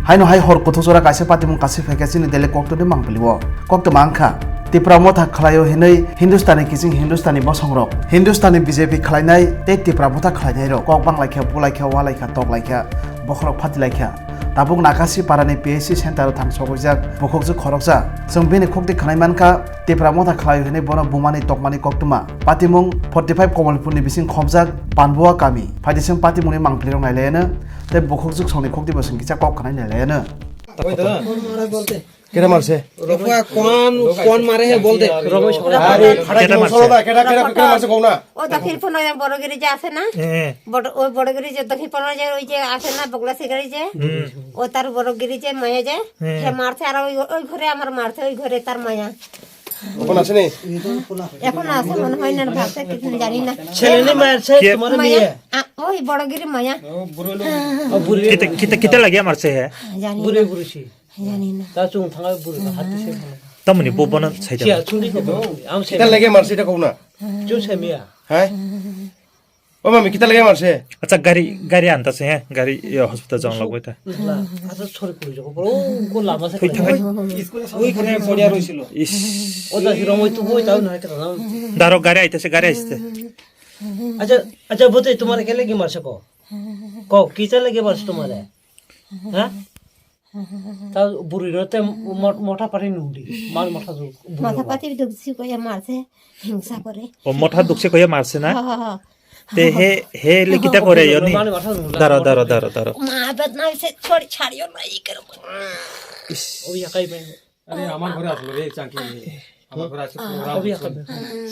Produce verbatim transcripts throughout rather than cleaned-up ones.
Haino hai hor kuthuk jora kaisa patimung kasi phaikha chini Delhi koktwmani mangpili o. Koktwma wngkha, Tipra Motha khlaio hinwi Hindustani kiching Hindustani bosongrok, Hindustani B J P khlainai tei Tipra Motha khlainairok kok banglaikha, bulaikha, walaikha, toklaikha, bokhorok phatilaikha. Tabuk Nakasi parani P H C center o thang sogwijak bukhukjwk khoroksa. Chwng bini khukti khwnai mankha, Tipra Motha khlaio hinwi bono bumani tokmani koktwma. Patimung forty five Komolpurni bising khopjak Panbua kami. Phaidi chwng patimungni mangpilirok nailaiano tei bukhukjwk songni khukti bo chwng kisa kok khwnai nailaiano. Kera marse? देखो, कौन, कौन मारे है, बोल दे। अरे, फाटा kera marse? Kera, kera, kera marse kok na? ও দক্ষিণ পনেরো বড়গিরি যে আছে না? হ্যাঁ। বড়, ওই বড়গিরি যে দক্ষিণ পনেরো যে ওই যে আছে না, বগলা শিকারি যে? হুম। ও তার বড়গিরি যে মায়া যে? হ্যাঁ। হে মারছে আর ওই, ওই ঘরে আমার মারছে, ওই ঘরে তার মায়া। এখন আছে নি? এখন আছে মনে হয় না, ভাবছে কিছু জানি না। ছেলে নি মারছে, কে? তোমার মায়া, মেয়ে? আ, ওই বড়গিরি মায়া। ও, বুড়ো লোক। ও, বুড়ো লোক। কিতা, কিতা, কিতা লাগিয়া মারছে হে? জানি বুড়ো না। বুড়ো ছি। জানি না। তা চুং থাঙা বুড়ো, হাত দিছে। Tamoni bo bono saida. Siya, chungdi ko, ang se. Kita lagi marsi ta kau na. Chun se miya. Hai? O mami, kita lagi marsi. Acha, gari, gari anta se, he? Gari, yo, hospital jong lagoi ta. Acha, sorry, koi jago, bro. Ko lama se. Koi thangai. School e poriya roisil. Is. O da hirong oi tu boi tau na kra na. Daro gari aita se, gari aiste. Acha, acha, bote tumare kele ki marse ko? Ko, kicha lagi marse tumare? Ha? Ta buri ro te mo-, motha pari nungdi. Mal motha du-, buri ro. Motha pati duk si ko ya marse, hingsa kore. O motha duk si ko ya marse na? Ha, ha, ha. Te he, he le kita kore yo ni? Mal motha nungdi. Daro, daro, daro, daro. Ma, bet na se chori chari yo na ikar. Is. O ya kai bai. আরে, আমার ঘরে আসলো রে, চাকি। আমার ঘরে আসলো, program হচ্ছে।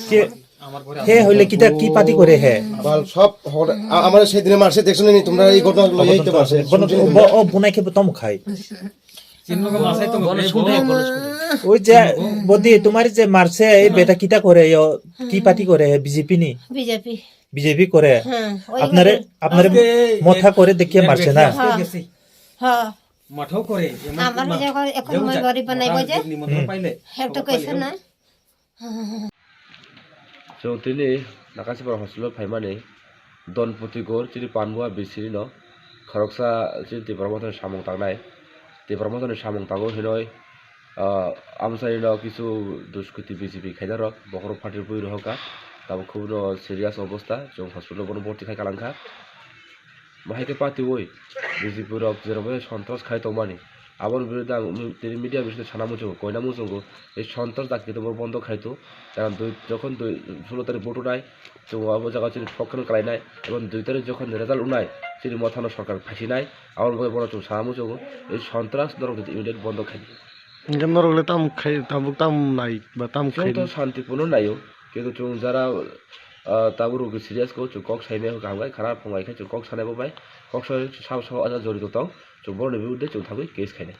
Ke, আমার ঘরে he আসলো। Hoile kita ki pati kore he? Bal sob hor-, a-, amare sedine marse, dekso ni tumra ei ghotona loi ei te marse. Bono, o, o bunai khe bo tom khai. Chinno ko masai to bono bre, sunde, bo. Bono sunde. Oi je, bodi, tumare je marse, ei beta kita kore yo, ki pati kore he, B J P ni? B J P. B J P kore? Hm, oi apnare, kore. Apnare motha kore dekhe marse na? Hm. Hm. মাথাও করে, এমন আমার না। যখন এখন যে মই যাক, গরিব বানাইবো মোটা যে, নিমন্ত্রণ হুম। পাইলে, হেল্প তো খবর পাইলে, কইছে না। Chwng tini Nakasipara hospital phaimani Donpoti Gor chini Panbua bisiri no khoroksa chini Tipra Mothani samung tangnai. Tipra Mothani samung tango hinoi, ah, amchaino kisu duskuti B J P khainarok bokhorok phatwi bui rohorkha. Tabuk khubno serious obostha, chwng hospital bono borti khai kalangkha. Bahai khe patiwi B J P rok jerobai sontras khai tongmani, aboni biruddhe ang tini media bisingtwi sana muchungo, koina muchungo, ei sontras dakti tongmo bondo khai to, karon dui, jokhon dui, sulo tarik vote unai, chwng abo jaga chini phokkeno kalainai, ebong dui tarik jokhon result unai, chini mothano sorkar phaisinai, aboni bagwi bono chwng sana muchungo, ei sontras norok immediate bondo khai di. Hingke norok le tam khai, tabuk tam nai ba tam khai? Chwng to shanti puno naio, kintu chwng jara, ah, tabuk rok serious ko, chwng kok saimaya kaham khai, khana phungai khai chwng kok sanai bo bai, kok sanai sabo sabo aja jorito tong, chwng boroni biruddhe chwng thangwi case khainai.